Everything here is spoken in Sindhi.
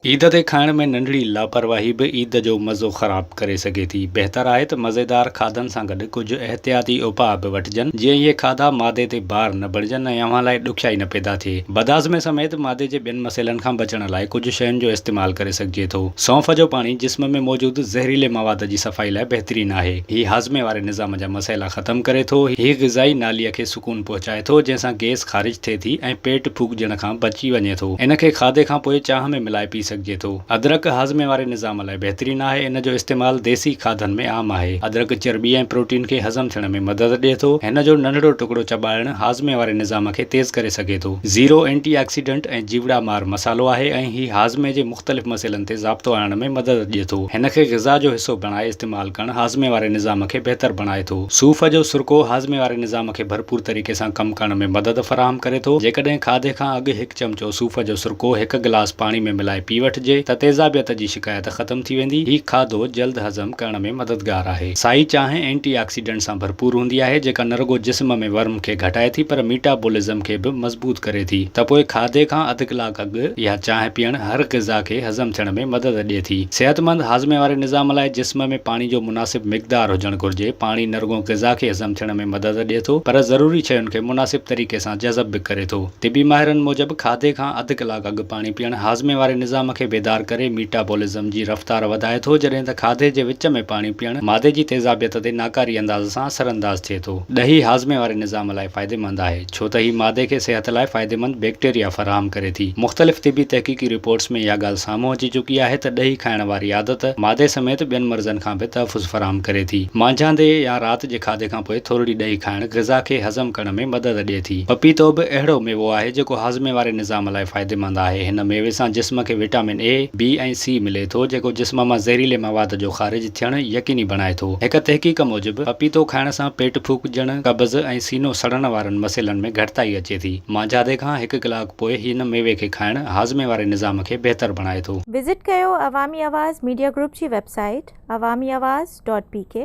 عيد تي کائڻ ۾ ننڍڙي لاپرواهي به عيد جو مزو خراب ڪري سگهي ٿي. بهتر آهي ته مزيدار کاڌن سان گڏ ڪجهه احتياطي اپاء به وٺجن، جيئن اهي کاڌا معدي تي بار نه بڻجن ۽ اوهان لاء ڏکيائي نه پيدا ٿئي. بدهاضمي سميت معدي جي ٻين مسئلن کان بچڻ لاء ڪجهه شين جو استعمال ڪري سگهجي ٿو. سونف جو پاڻي جسم ۾ موجود زهريلي مواد جي صفائي لاء بهترين آهي. هي هاضمي واري نظام جا مسئلا ختم ڪري ٿو. هي غذائي ناليء کي سڪون پهچائي ٿو، جنهن سان گيس خارج ٿئي ٿي ۽ پيٽ ڦوڪجڻ کان بچي وڃي ٿو. ان کي کاڌي کان پوء چانهه ۾ ملائي پي سگهجي ٿو. ادرڪ هاضمي واري نظام لاء بهترين آهي. ان جو استعمال ديسي کاڌن ۾ عام آهي. ادرڪ چرٻي ۽ پروٽين کي هضم ٿيڻ ۾ مدد ڏئي ٿو. هن جو ننڍڙو ٽڪڙو چٻاڙڻ هاضمي واري نظام کي تيز ڪري سگهي ٿو. زيرو اينٽي آڪسيڊنٽ ۽ جيوڙا مار مصالحو آهي ۽ هي هاضمي جي مختلف مسئلن تي ضابطو آڻڻ ۾ مدد ڏئي ٿو. هن کي غذا جو حصو بڻائي استعمال ڪرڻ هاضمي واري نظام کي بهتر بڻائي ٿو. صوف جو سرڪو هاضمي واري نظام کي ڀرپور طريقي سان ڪم ڪرڻ ۾ مدد فراهم ڪري ٿو. جيڪڏهن کاڌي کان اڳ هڪ چمچو صوف جو سرڪو هڪ گلاس پاڻي ۾ ملائي پي وٺجي ته تيزابيت جي شڪايت ختم ٿي ويندي. هي کاڌو جلد هضم ڪرڻ ۾ مددگار آهي. سائي چانهه اينٽي آڪسيڊنٽ سان ڀرپور هوندي آهي جيڪا نه رڳو جسم ۾ ورم کي گهٽائي ٿي پر ميٽابولزم کي به مضبوط ڪري ٿي ته پوء کاڌي کان اڌ ڪلاڪ اڳ اها چانهه پيئڻ هر غذا کي هضم ٿيڻ ۾ مدد ڏئي ٿي. صحتمند هاضمي واري نظام لاء جسم ۾ پاڻي جو مناسب مقدار هجڻ گهرجي. پاڻي نه رڳو غذا کي هضم ٿيڻ ۾ مدد ڏئي ٿو پر ضروري شين کي مناسب طريقي سان جذب به ڪري ٿو. طبي ماهرن موجب کاڌي کان اڌ ڪلاڪ اڳ پاڻي پيئڻ هاضمي واري نظام کي بيدار ڪري ميٽابولزم جي رفتار وڌائي ٿو جڏهن ته کاڌي جي وچ ۾ پاڻي پيئڻ معدي جي تيزابيت تي ناڪاري انداز سان اثرانداز ٿئي ٿو. ڏهي هاضمي واري نظام لاء فائديمند آهي. ڇو ته هي معدي کي صحت لاء فائديمند بيڪٽيريا فراهم ڪري ٿي. مختلف طبي تحقيقي رپورٽس ۾ اها ڳالهه سامهون اچي چڪي آهي ته ڏهي کائڻ واري عادت معدي سميت ٻين مرضن کان به تحفظ فراهم ڪري ٿي. مانجهاندي يا رات جي کاڌي کان پوء ٿورڙي ڏهي کائڻ غذا کي هضم ڪرڻ ۾ مدد ڏئي ٿي. پپيتو به اهڙو ميوو آهي جيڪو هاضمي واري نظام لاء فائديمند آهي. هن ميوي سان جسم کي وٽامن اي، بي ۽ سي ملي ٿو جيڪو جسم مان زهريلي مواد جو خارج ٿيڻ يقيني بڻائي ٿو. هڪ تحقيق موجب، پپيتو کائڻ سان پيٽ ڦوڪجڻ، قبض ۽ سينو سڙڻ وارن مسئلن ۾ گهٽتائي اچي ٿي. مانجهادي کان هڪ ڪلاڪ پوء هن ميوي کي کائڻ هاضمي واري نظام کي بهتر بڻائي ٿو. وزٽ ڪيو عوامي آواز ميڊيا گروپ جي website Awami Awaz dot P K.